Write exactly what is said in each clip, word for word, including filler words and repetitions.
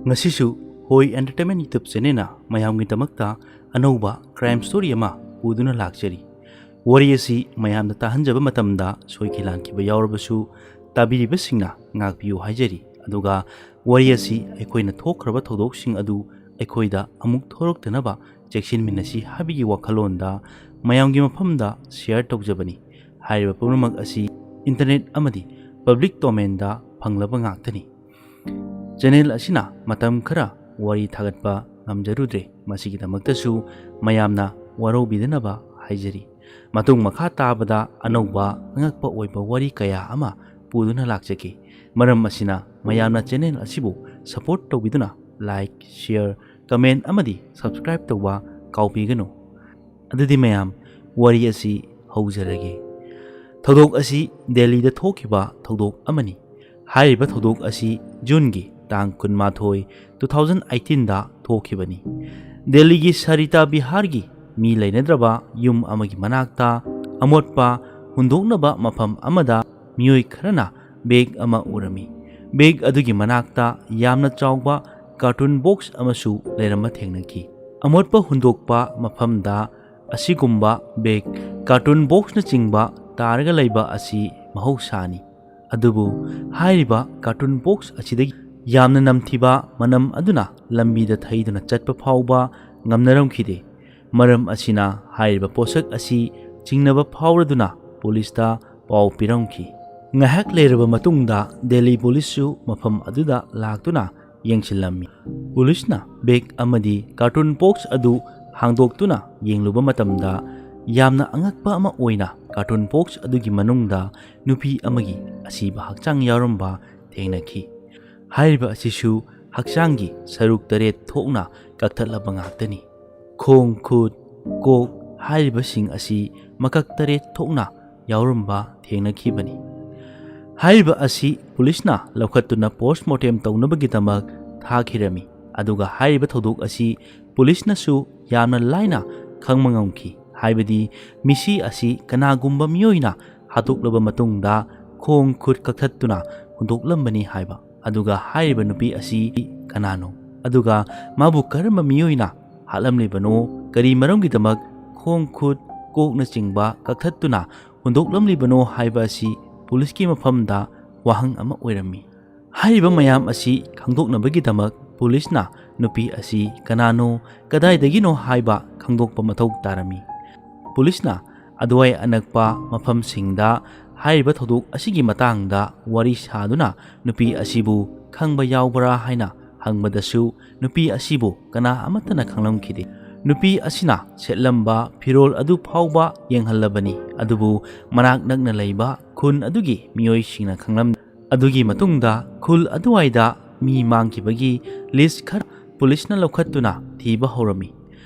ꯉꯁꯤꯁꯨ ꯍꯣꯏ Entertainment YouTube channelꯅ ꯃꯌꯥꯝꯒꯤꯗꯃꯛꯇ ꯑꯅꯧꯕ crime story ꯑꯃ ꯄꯨꯗꯨꯅ ꯂꯥꯛꯆꯔꯤ꯫ ꯋꯥꯔꯤ ꯑꯁꯤ ꯃꯌꯥꯝꯗ ꯇꯥꯍꯟꯖꯕ ꯃꯇꯝꯗ ꯁꯣꯏꯈꯤ ꯂꯥꯟꯈꯤꯕ ꯌꯥꯎꯔꯕꯁꯨ ꯇꯥꯕꯤꯔꯤꯕꯁꯤꯡꯅ ꯉꯥꯛꯄꯤꯌꯨ ꯍꯥꯏꯖꯔꯤ꯫ ꯑꯗꯨꯒ ꯋꯥꯔꯤ ꯑꯁꯤ ꯑꯩꯈꯣꯏꯅ ꯊꯣꯛꯈ꯭ꯔꯕ ꯊꯧꯗꯣꯛꯁꯤꯡ ꯑꯗꯨ ꯑꯩꯈꯣꯏꯗ ꯑꯃꯨꯛ ꯊꯣꯔꯛꯇꯅꯕ ꯆꯦꯛꯁꯤꯟꯃꯤꯟꯅꯁꯤ ꯍꯥꯏꯕꯒꯤ ꯋꯥꯈꯜꯂꯣꯟꯗ ꯃꯌꯥꯝꯒꯤ ꯃꯐꯝꯗ share ꯇꯧꯖꯕꯅꯤ꯫ ꯍꯥꯏꯔꯤꯕ ꯄꯨꯝꯅꯃꯛ ꯑꯁꯤ internet ꯑꯃꯗꯤ public domainꯗ ꯐꯪꯂꯕ ꯉꯥꯛꯇꯅꯤ꯫ Channel ꯑꯁꯤꯅ ꯃꯇꯝ ꯈꯔ ꯋꯥꯔꯤ ꯊꯥꯒꯠꯄ ꯉꯝꯖꯔꯨꯗ꯭ꯔꯦ, ꯃꯁꯤꯒꯤꯗꯃꯛꯇꯁꯨ ꯃꯌꯥꯝꯅ ꯋꯥꯔꯧꯕꯤꯗꯅꯕ ꯍꯥꯏꯖꯔꯤ꯫ ꯃꯇꯨꯡ ꯃꯈꯥ ꯇꯥꯕꯗ ꯑꯅꯧꯕ ꯑꯉꯛꯄ ꯑꯣꯏꯕ ꯋꯥꯔꯤ ꯀꯌꯥ ꯑꯃ ꯄꯨꯗꯨꯅ ꯂꯥꯛꯆꯒꯦ꯫ ꯃꯔꯝ ꯑꯁꯤꯅ ꯃꯌꯥꯝꯅ channel ꯑꯁꯤꯕꯨ support ꯇꯧꯕꯤꯗꯨꯅ like, share, comment ꯑꯃꯗꯤ subscribe ꯇꯧꯕ ꯀꯥꯎꯕꯤꯒꯅꯨ꯫ ꯑꯗꯨꯗꯤ ꯃꯌꯥꯝ, ꯋꯥꯔꯤ ꯑꯁꯤ ꯍꯧꯖꯔꯒꯦ꯫ ꯊꯧꯗꯣꯛ ꯑꯁꯤ ꯗꯦꯜꯂꯤꯗ ꯊꯣꯛꯈꯤꯕ ꯊꯧꯗꯣꯛ ꯑꯃꯅꯤ꯫ ꯍꯥꯏꯔꯤꯕ ꯊꯧꯗꯣꯛ ꯑꯁꯤ ꯖꯨꯟꯒꯤ ꯇꯥꯡ ꯀꯨꯟꯃꯥꯊꯣꯏ, two thousand eighteenꯗ ꯊꯣꯛꯈꯤꯕꯅꯤ꯫ ꯗꯦꯜꯂꯤꯒꯤ ꯁꯔꯤꯇꯥ ꯕꯤꯍꯥꯔꯒꯤ ꯃꯤ ꯂꯩꯅꯗ꯭ꯔꯕ ꯌꯨꯝ ꯑꯃꯒꯤ ꯃꯅꯥꯛꯇ ꯑꯃꯣꯠꯄ ꯍꯨꯟꯗꯣꯛꯅꯕ ꯃꯐꯝ ꯑꯃꯗ ꯃꯤꯑꯣꯏ ꯈꯔꯅ bag ꯑꯃ ꯎꯔꯝꯃꯤ꯫ Bag ꯑꯗꯨꯒꯤ ꯃꯅꯥꯛꯇ ꯌꯥꯝꯅ ꯆꯥꯎꯕ carton box ꯑꯃꯁꯨ ꯂꯩꯔꯝꯕ ꯊꯦꯡꯅꯈꯤ꯫ ꯑꯃꯣꯠꯄ ꯍꯨꯟꯗꯣꯛꯄ ꯃꯐꯝꯗ ꯑꯁꯤꯒꯨꯝꯕ bag, carton boxꯅꯆꯤꯡꯕ ꯇꯥꯔꯒ ꯂꯩꯕ ꯑꯁꯤ ꯃꯍꯧꯁꯥꯅꯤ꯫ ꯑꯗꯨꯕꯨ ꯍꯥꯏꯔꯤꯕ carton box ꯑꯁꯤꯗꯒꯤ ꯌꯥꯝꯅ ꯅꯝꯊꯤꯕ ꯃꯅꯝ ꯑꯗꯨꯅ ꯂꯝꯕꯤꯗ ꯊꯩꯗꯨꯅ ꯆꯠꯄ ꯐꯥꯎꯕ ꯉꯝꯅꯔꯝꯈꯤꯗꯦ꯫ ꯃꯔꯝ ꯑꯁꯤꯅ ꯍꯥꯏꯔꯤꯕ ꯄꯣꯠꯁꯛ ꯑꯁꯤ ꯆꯤꯡꯅꯕ ꯐꯥꯎꯔꯗꯨꯅ ꯄꯨꯂꯤꯁꯇ ꯄꯥꯎ ꯄꯤꯔꯝꯈꯤ꯫ ꯉꯥꯏꯍꯥꯛ ꯂꯩꯔꯕ ꯃꯇꯨꯡꯗ ꯗꯦꯜꯂꯤ ꯄꯨꯂꯤꯁꯁꯨ ꯃꯐꯝ ꯑꯗꯨꯗ ꯂꯥꯛꯇꯨꯅ ꯌꯦꯡꯁꯤꯜꯂꯝꯃꯤ꯫ ꯄꯨꯂꯤꯁꯅ bag ꯑꯃꯗꯤ carton box ꯑꯗꯨ ꯍꯥꯡꯗꯣꯛꯇꯨꯅ ꯌꯦꯡꯂꯨꯕ ꯃꯇꯝꯗ, ꯌꯥꯝꯅ ꯑꯉꯛꯄ ꯑꯃ ꯑꯣꯏꯅ carton box ꯑꯗꯨꯒꯤ ꯃꯅꯨꯡꯗ ꯅꯨꯄꯤ ꯑꯃꯒꯤ ꯑꯁꯤꯕ ꯍꯛꯆꯥꯡ ꯌꯥꯎꯔꯝꯕ ꯊꯦꯡꯅꯈꯤ꯫ ꯍꯥꯏꯔꯤꯕ ꯑꯁꯤꯁꯨ ꯍꯛꯆꯥꯡꯒꯤ ꯁꯔꯨꯛ ꯇꯔꯦꯠ ꯊꯣꯛꯅ ꯀꯛꯊꯠꯂꯕ ꯉꯥꯛꯇꯅꯤ꯫ ꯈꯣꯡ, ꯈꯨꯠ, ꯀꯣꯛ ꯍꯥꯏꯔꯤꯕꯁꯤꯡ ꯑꯁꯤ ꯃꯀꯛ ꯇꯔꯦꯠ ꯊꯣꯛꯅ ꯌꯥꯎꯔꯝꯕ ꯊꯦꯡꯅꯈꯤꯕꯅꯤ꯫ ꯍꯥꯏꯔꯤꯕ ꯑꯁꯤ ꯄꯨꯂꯤꯁꯅ ꯂꯧꯈꯠꯇꯨꯅ post mortem ꯇꯧꯅꯕꯒꯤꯗꯃꯛ ꯊꯥꯈꯤꯔꯝꯃꯤ꯫ ꯑꯗꯨꯒ ꯍꯥꯏꯔꯤꯕ ꯊꯧꯗꯣꯛ ꯑꯁꯤ ꯄꯨꯂꯤꯁꯅꯁꯨ ꯌꯥꯝꯅ ꯂꯥꯏꯅ ꯈꯪꯕ ꯉꯝꯈꯤ, ꯍꯥꯏꯕꯗꯤ ꯃꯤꯁꯤ ꯑꯁꯤ ꯀꯅꯥꯒꯨꯝꯕ ꯃꯤꯑꯣꯏꯅ ꯍꯥꯠꯇꯣꯛꯂꯕ ꯃꯇꯨꯡꯗ ꯈꯣꯡ ꯈꯨꯠ ꯀꯛꯊꯠꯇꯨꯅ ꯍꯨꯟꯗꯣꯛꯂꯝꯕꯅꯤ ꯍꯥꯏꯕ꯫ ꯑꯗꯨꯒ ꯍꯥꯏꯔꯤꯕ ꯅꯨꯄꯤ ꯑꯁꯤ ꯀꯅꯥꯅꯣ, ꯑꯗꯨꯒ ꯃꯥꯕꯨ ꯀꯔꯝꯕ ꯃꯤꯑꯣꯏꯅ ꯍꯥꯠꯂꯝꯂꯤꯕꯅꯣ, ꯀꯔꯤ ꯃꯔꯝꯒꯤꯗꯃꯛ ꯈꯣꯡ ꯈꯨꯠ ꯀꯣꯛꯅꯆꯤꯡꯕ ꯀꯛꯊꯠꯇꯨꯅ ꯍꯨꯟꯗꯣꯛꯂꯝꯂꯤꯕꯅꯣ ꯍꯥꯏꯕ ꯑꯁꯤ ꯄꯨꯂꯤꯁꯀꯤ ꯃꯐꯝꯗ ꯋꯥꯍꯪ ꯑꯃ ꯑꯣꯏꯔꯝꯃꯤ꯫ ꯍꯥꯏꯔꯤꯕ ꯃꯌꯥꯝ ꯑꯁꯤ ꯈꯪꯗꯣꯛꯅꯕꯒꯤꯗꯃꯛ ꯄꯨꯂꯤꯁꯅ ꯅꯨꯄꯤ ꯑꯁꯤ ꯀꯅꯥꯅꯣ, ꯀꯗꯥꯏꯗꯒꯤꯅꯣ ꯍꯥꯏꯕ ꯈꯪꯗꯣꯛꯄ ꯃꯊꯧ ꯇꯥꯔꯝꯃꯤ꯫ ꯄꯨꯂꯤꯁꯅ ꯑꯗꯨꯋꯥꯏ ꯑꯅꯛꯄ ꯃꯐꯝꯁꯤꯡꯗ ꯍꯥꯏꯔꯤꯕ ꯊꯧꯗꯣꯛ ꯑꯁꯤꯒꯤ ꯃꯇꯥꯡꯗ ꯋꯥꯔꯤ ꯁꯥꯗꯨꯅ ꯅꯨꯄꯤ ꯑꯁꯤꯕꯨ ꯈꯪꯕ ꯌꯥꯎꯕ꯭ꯔꯥ ꯍꯥꯏꯅ ꯍꯪꯕꯗꯁꯨ ꯅꯨꯄꯤ ꯑꯁꯤꯕꯨ ꯀꯅꯥ ꯑꯃꯠꯇꯅ ꯈꯪꯂꯝꯈꯤꯗꯦ꯫ ꯅꯨꯄꯤ ꯑꯁꯤꯅ ꯁꯦꯠꯂꯝꯕ ꯐꯤꯔꯣꯜ ꯑꯗꯨ ꯐꯥꯎꯕ ꯌꯦꯡꯍꯜꯂꯕꯅꯤ, ꯑꯗꯨꯕꯨ ꯃꯅꯥꯛ ꯅꯛꯅ ꯂꯩꯕ ꯈꯨꯟ ꯑꯗꯨꯒꯤ ꯃꯤꯑꯣꯏꯁꯤꯡꯅ ꯈꯪꯂꯝ꯫ ꯑꯗꯨꯒꯤ ꯃꯇꯨꯡꯗ ꯈꯨꯜ ꯑꯗꯨꯋꯥꯏꯗ ꯃꯤ ꯃꯥꯡꯈꯤꯕꯒꯤ ꯂꯤꯁ ꯈꯔ ꯄꯨꯂꯤꯁꯅ ꯂꯧꯈꯠꯇꯨꯅ ꯊꯤꯕ ꯍꯧꯔꯝꯃꯤ꯫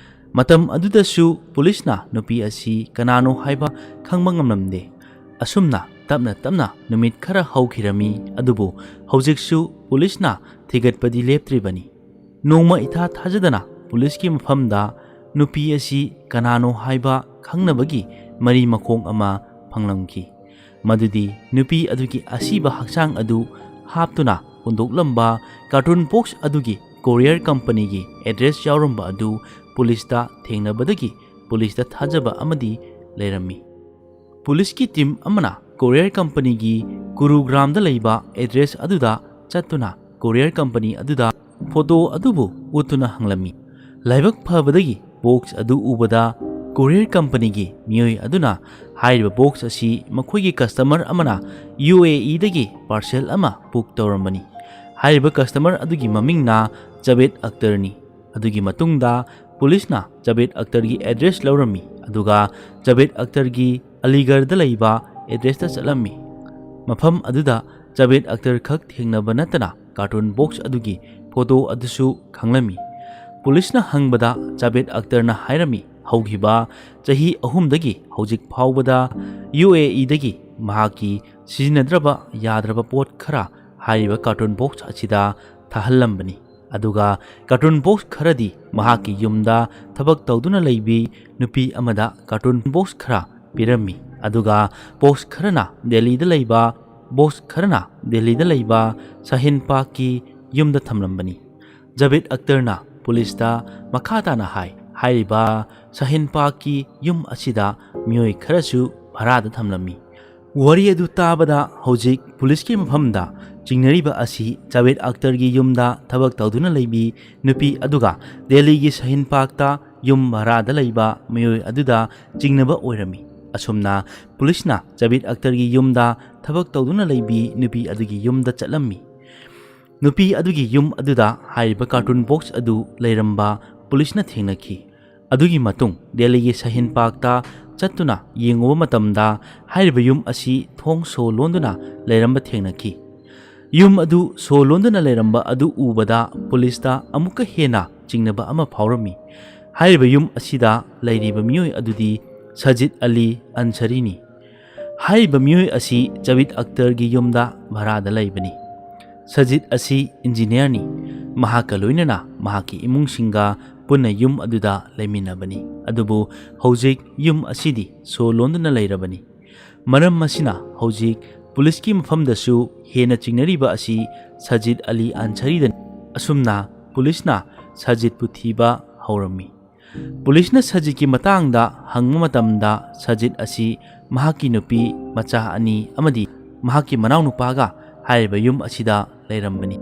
ꯃꯇꯝ ꯑꯗꯨꯗꯁꯨ ꯄꯨꯂꯤꯁꯅ ꯅꯨꯄꯤ ꯑꯁꯤ ꯀꯅꯥꯅꯣ ꯍꯥꯏꯕ ꯈꯪꯕ ꯉꯝꯂꯝꯗꯦ꯫ ꯑꯁꯨꯝꯅ ꯇꯞꯅ ꯇꯞꯅ ꯅꯨꯃꯤꯠ ꯈꯔ ꯍꯧꯈꯤꯔꯝꯃꯤ, ꯑꯗꯨꯕꯨ ꯍꯧꯖꯤꯛꯁꯨ ꯄꯨꯂꯤꯁꯅ ꯊꯤꯒꯠꯄꯗꯤ ꯂꯦꯞꯇ꯭ꯔꯤꯕꯅꯤ꯫ ꯅꯣꯡꯃ ꯏꯊꯥ ꯊꯥꯖꯗꯅ ꯄꯨꯂꯤꯁꯀꯤ ꯃꯐꯝꯗ ꯅꯨꯄꯤ ꯑꯁꯤ ꯀꯅꯥꯅꯣ ꯍꯥꯏꯕ ꯈꯪꯅꯕꯒꯤ ꯃꯔꯤ ꯃꯈꯣꯡ ꯑꯃ ꯐꯪꯂꯝꯈꯤ꯫ ꯃꯗꯨꯗꯤ ꯅꯨꯄꯤ ꯑꯗꯨꯒꯤ ꯑꯁꯤꯕ ꯍꯛꯆꯥꯡ ꯑꯗꯨ ꯍꯥꯞꯇꯨꯅ ꯍꯨꯟꯗꯣꯛꯂꯝꯕ ꯀꯥꯔꯇꯨꯟ ꯕꯣꯛꯁ ꯑꯗꯨꯒꯤ ꯀꯣꯔꯤꯌꯔ ꯀꯝꯄꯅꯤꯒꯤ ꯑꯦꯗ꯭ꯔꯦꯁ ꯌꯥꯎꯔꯝꯕ ꯑꯗꯨ ꯄꯨꯂꯤꯁꯇ ꯊꯦꯡꯅꯕꯗꯒꯤ ꯄꯨꯂꯤꯁꯇ ꯊꯥꯖꯕ ꯑꯃꯗꯤ ꯂꯩꯔꯝꯃꯤ꯫ ꯄꯨꯂꯤꯁꯀꯤ ꯇꯤꯝ ꯑꯃꯅ ꯀꯣꯔꯤꯌꯔ ꯀꯝꯄꯅꯤꯒꯤ ꯒꯨꯔꯨꯒ꯭ꯔꯥꯝꯗ ꯂꯩꯕ ꯑꯦꯗ꯭ꯔꯦꯁ ꯑꯗꯨꯗ ꯆꯠꯇꯨꯅ ꯀꯣꯔꯤꯌꯔ ꯀꯝꯄꯅꯤ ꯑꯗꯨꯗ ꯐꯣꯇꯣ ꯑꯗꯨꯕꯨ ꯎꯠꯇꯨꯅ ꯍꯪꯂꯝꯃꯤ꯫ ꯂꯥꯏꯕꯛ ꯐꯕꯗꯒꯤ ꯕꯣꯛꯁ ꯑꯗꯨ ꯎꯕꯗ ꯀꯣꯔꯤꯌꯔ ꯀꯝꯄꯅꯤꯒꯤ ꯃꯤꯑꯣꯏ ꯑꯗꯨꯅ ꯍꯥꯏꯔꯤꯕ ꯕꯣꯛꯁ ꯑꯁꯤ ꯃꯈꯣꯏꯒꯤ ꯀꯁꯇꯃꯔ ꯑꯃꯅ ꯌꯨ ꯑꯦ ꯏꯗꯒꯤ ꯄꯥꯔꯁꯦꯜ ꯑꯃ ꯕꯨꯛ ꯇꯧꯔꯝꯕꯅꯤ꯫ ꯍꯥꯏꯔꯤꯕ ꯀꯁꯇꯃꯔ ꯑꯗꯨꯒꯤ ꯃꯃꯤꯡꯅ ꯖꯕꯦꯗ ꯑꯈꯇꯔꯅꯤ꯫ ꯑꯗꯨꯒꯤ ꯃꯇꯨꯡꯗ ꯄꯨꯂꯤꯁꯅ ꯖꯕꯦꯗ ꯑꯈꯇꯔꯒꯤ ꯑꯦꯗ꯭ꯔꯦꯁ ꯂꯧꯔꯝꯃꯤ, ꯑꯗꯨꯒ ꯖꯕꯦꯗ ꯑꯈꯇꯔꯒꯤ ꯑꯂꯤꯒꯔꯗ ꯂꯩꯕ ꯑꯦꯗ꯭ꯔꯦꯁꯇ ꯆꯠꯂꯝꯃꯤ꯫ ꯃꯐꯝ ꯑꯗꯨꯗ ꯖꯕꯦꯗ ꯑꯈꯇꯔ ꯈꯛ ꯊꯦꯡꯅꯕ ꯅꯠꯇꯅ ꯀꯥꯔꯇꯨꯟ ꯕꯣꯛꯁ ꯑꯗꯨꯒꯤ ꯐꯣꯇꯣ ꯑꯗꯨꯁꯨ ꯈꯪꯂꯝꯃꯤ꯫ ꯄꯨꯂꯤꯁꯅ ꯍꯪꯕꯗ ꯖꯕꯦꯗ ꯑꯈꯇꯔꯅ ꯍꯥꯏꯔꯝꯃꯤ, ꯍꯧꯈꯤꯕ ꯆꯍꯤ ꯑꯍꯨꯝꯗꯒꯤ ꯍꯧꯖꯤꯛ ꯐꯥꯎꯕꯗ ꯌꯨ ꯑꯦ ꯏꯗꯒꯤ ꯃꯍꯥꯛꯀꯤ ꯁꯤꯖꯤꯟꯅꯗ꯭ꯔꯕ ꯌꯥꯗ꯭ꯔꯕ ꯄꯣꯠ ꯈꯔ ꯍꯥꯏꯔꯤꯕ ꯀꯥꯔꯇꯨꯟ ꯕꯣꯛꯁ ꯑꯁꯤꯗ ꯊꯥꯍꯜꯂꯝꯕꯅꯤ꯫ ꯑꯗꯨꯒ ꯀꯥꯔꯇꯨꯟ ꯕꯣꯛꯁ ꯈꯔꯗꯤ ꯃꯍꯥꯛꯀꯤ ꯌꯨꯝꯗ ꯊꯕꯛ ꯇꯧꯗꯨꯅ ꯂꯩꯕꯤ ꯅꯨꯄꯤ ꯑꯃꯗ ꯀꯥꯔꯇꯨꯟ ꯕꯣꯛꯁ ꯈꯔ ꯄꯤꯔꯝꯃꯤ꯫ ꯑꯗꯨꯒ ꯕꯣꯛꯁ ꯈꯔꯅ ꯗꯦꯜꯂꯤꯗ ꯂꯩꯕ, ꯕꯣꯛꯁ ꯈꯔꯅ ꯗꯦꯜꯂꯤꯗ ꯂꯩꯕ ꯁꯍꯤꯟ ꯄꯥꯛꯀꯤ ꯌꯨꯝꯗ ꯊꯝꯂꯝꯕꯅꯤ꯫ ꯖꯥꯕꯤꯗ ꯑꯛꯇꯔꯅ ꯄꯨꯂꯤꯁꯇ ꯃꯈꯥ ꯇꯥꯅ ꯍꯥꯏ, ꯍꯥꯏꯔꯤꯕ ꯁꯍꯤꯟ ꯄꯥꯛꯀꯤ ꯌꯨꯝ ꯑꯁꯤꯗ ꯃꯤꯑꯣꯏ ꯈꯔꯁꯨ ꯚꯔꯥꯗ ꯊꯝꯂꯝꯃꯤ꯫ ꯋꯥꯔꯤ ꯑꯗꯨ ꯇꯥꯕꯗ ꯍꯧꯖꯤꯛ ꯄꯨꯂꯤꯁꯀꯤ ꯃꯐꯝꯗ ꯆꯤꯡꯅꯔꯤꯕ ꯑꯁꯤ ꯖꯥꯕꯤꯗ ꯑꯛꯇꯔꯒꯤ ꯌꯨꯝꯗ ꯊꯕꯛ ꯇꯧꯗꯨꯅ ꯂꯩꯕꯤ ꯅꯨꯄꯤ ꯑꯗꯨꯒ ꯗꯦꯜꯂꯤꯒꯤ ꯁꯍꯤꯟ ꯄꯥꯛꯇ ꯌꯨꯝ ꯚꯔꯥꯗ ꯂꯩꯕ ꯃꯤꯑꯣꯏ ꯑꯗꯨꯗ ꯆꯤꯡꯅꯕ ꯑꯣꯏꯔꯝꯃꯤ꯫ ꯑꯁꯨꯝꯅ ꯄꯨꯂꯤꯁꯅ ꯖꯥꯕꯤꯗ ꯑꯛꯇꯔꯒꯤ ꯌꯨꯝꯗ ꯊꯕꯛ ꯇꯧꯗꯨꯅ ꯂꯩꯕꯤ ꯅꯨꯄꯤ ꯑꯗꯨꯒꯤ ꯌꯨꯝꯗ ꯆꯠꯂꯝꯃꯤ꯫ ꯅꯨꯄꯤ ꯑꯗꯨꯒꯤ ꯌꯨꯝ ꯑꯗꯨꯗ ꯍꯥꯏꯔꯤꯕ ꯀꯥꯔꯇꯨꯟ ꯕꯣꯛꯁ ꯑꯗꯨ ꯂꯩꯔꯝꯕ ꯄꯨꯂꯤꯁꯅ ꯊꯦꯡꯅꯈꯤ꯫ ꯑꯗꯨꯒꯤ ꯃꯇꯨꯡ ꯗꯦꯜꯂꯤꯒꯤ ꯁꯍꯤꯟ ꯄꯥꯛꯇ ꯆꯠꯇꯨꯅ ꯌꯦꯡꯉꯨꯕ ꯃꯇꯝꯗ ꯍꯥꯏꯔꯤꯕ ꯌꯨꯝ ꯑꯁꯤ ꯊꯣꯡ ꯁꯣ ꯂꯣꯟꯗꯨꯅ ꯂꯩꯔꯝꯕ ꯊꯦꯡꯅꯈꯤ꯫ ꯌꯨꯝ ꯑꯗꯨ ꯁꯣ ꯂꯣꯟꯗꯨꯅ ꯂꯩꯔꯝꯕ ꯑꯗꯨ ꯎꯕꯗ ꯄꯨꯂꯤꯁꯇ ꯑꯃꯨꯛꯀ ꯍꯦꯟꯅ ꯆꯤꯡꯅꯕ ꯑꯃ ꯐꯥꯎꯔꯝꯃꯤ꯫ ꯍꯥꯏꯔꯤꯕ ꯌꯨꯝ ꯑꯁꯤꯗ ꯂꯩꯔꯤꯕ ꯃꯤꯑꯣꯏ ꯑꯗꯨꯗꯤ ꯁꯖꯤꯗ ꯑꯂꯤ ꯑꯟꯁꯔꯤꯅꯤ꯫ ꯍꯥꯏꯔꯤꯕ ꯃꯤꯑꯣꯏ ꯑꯁꯤ ꯖꯥꯕꯤꯗ ꯑꯛꯇꯔꯒꯤ ꯌꯨꯝꯗ ꯚꯔꯥꯗ ꯂꯩꯕꯅꯤ꯫ ꯁꯖꯤꯗ ꯑꯁꯤ ꯏꯟꯖꯤꯅꯤꯌꯥꯔꯅꯤ꯫ ꯃꯍꯥꯛꯀ ꯂꯣꯏꯅꯅ ꯃꯍꯥꯛꯀꯤ ꯏꯃꯨꯡꯁꯤꯡꯒ ꯄꯨꯟꯅ ꯌꯨꯝ ꯑꯗꯨꯗ ꯂꯩꯃꯤꯟꯅꯕꯅꯤ꯫ ꯑꯗꯨꯕꯨ ꯍꯧꯖꯤꯛ ꯌꯨꯝ ꯑꯁꯤꯗꯤ ꯁꯣ ꯂꯣꯟꯗꯨꯅ ꯂꯩꯔꯕꯅꯤ꯫ ꯃꯔꯝ ꯑꯁꯤꯅ ꯍꯧꯖꯤꯛ ꯄꯨꯂꯤꯁꯀꯤ ꯃꯐꯝꯗꯁꯨ ꯍꯦꯟꯅ ꯆꯤꯡꯅꯔꯤꯕ ꯑꯁꯤ ꯁꯖꯤꯗ ꯑꯂꯤ ꯑꯟꯁꯔꯤꯗꯅꯤ꯫ ꯑꯁꯨꯝꯅ ꯄꯨꯂꯤꯁꯅ ꯁꯖꯤꯗꯄꯨ ꯊꯤꯕ ꯍꯧꯔꯝꯃꯤ꯫ ꯄꯨꯂꯤꯁꯅ ꯁꯖꯤꯗꯀꯤ ꯃꯇꯥꯡꯗ ꯍꯪꯕ ꯃꯇꯝꯗ ꯁꯖꯤꯗ ꯑꯁꯤ ꯃꯍꯥꯛꯀꯤ ꯅꯨꯄꯤ, ꯃꯆꯥ ꯑꯅꯤ ꯑꯃꯗꯤ ꯃꯍꯥꯛꯀꯤ ꯃꯅꯥꯎꯅꯨꯄꯥꯒ ꯍꯥꯏꯔꯤꯕ ꯌꯨꯝ ꯑꯁꯤꯗ ꯂꯩꯔꯝꯕꯅꯤ꯫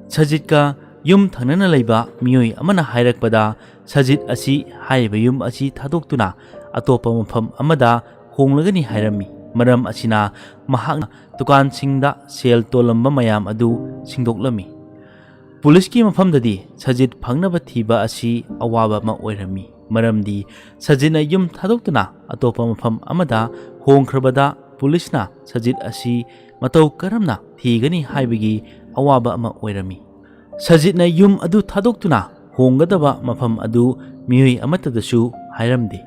ꯁꯖꯤꯗꯀ ꯌꯨꯝ ꯊꯪꯅꯅ ꯂꯩꯕ ꯃꯤꯑꯣꯏ ꯑꯃꯅ ꯍꯥꯏꯔꯛꯄꯗ, ꯁꯖꯤꯗ ꯑꯁꯤ ꯍꯥꯏꯔꯤꯕ ꯌꯨꯝ ꯑꯁꯤ ꯊꯥꯗꯣꯛꯇꯨꯅ ꯑꯇꯣꯞꯄ ꯃꯐꯝ ꯑꯃꯗ ꯍꯣꯡꯂꯒꯅꯤ ꯍꯥꯏꯔꯝꯃꯤ꯫ ꯃꯔꯝ ꯑꯁꯤꯅ ꯃꯍꯥꯛꯅ ꯗꯨꯀꯥꯟꯁꯤꯡꯗ ꯁꯦꯜ ꯇꯣꯜꯂꯝꯕ ꯃꯌꯥꯝ ꯑꯗꯨ ꯁꯤꯡꯗꯣꯛꯂꯝꯃꯤ꯫ ꯄꯨꯂꯤꯁꯀꯤ ꯃꯐꯝꯗꯗꯤ ꯁꯖꯤꯗ ꯐꯪꯅꯕ ꯊꯤꯕ ꯑꯁꯤ ꯑꯋꯥꯕ ꯑꯃ ꯑꯣꯏꯔꯝꯃꯤ꯫ ꯃꯔꯝꯗꯤ ꯁꯖꯤꯗꯅ ꯌꯨꯝ ꯊꯥꯗꯣꯛꯇꯨꯅ ꯑꯇꯣꯞꯄ ꯃꯐꯝ ꯑꯃꯗ ꯍꯣꯡꯈ꯭ꯔꯕꯗ ꯄꯨꯂꯤꯁꯅ ꯁꯖꯤꯗ ꯑꯁꯤ ꯃꯇꯧ ꯀꯔꯝꯅ ꯊꯤꯒꯅꯤ ꯍꯥꯏꯕꯒꯤ ꯑꯋꯥꯕ ꯑꯃ ꯑꯣꯏꯔꯝꯃꯤ꯫ ꯁꯖꯤꯗꯅ ꯌꯨꯝ ꯑꯗꯨ ꯊꯥꯗꯣꯛꯇꯨꯅ ꯍꯣꯡꯒꯗꯕ ꯃꯐꯝ ꯑꯗꯨ ꯃꯤꯑꯣꯏ ꯑꯃꯠꯇꯗꯁꯨ ꯍꯥꯏꯔꯝꯗꯦ꯫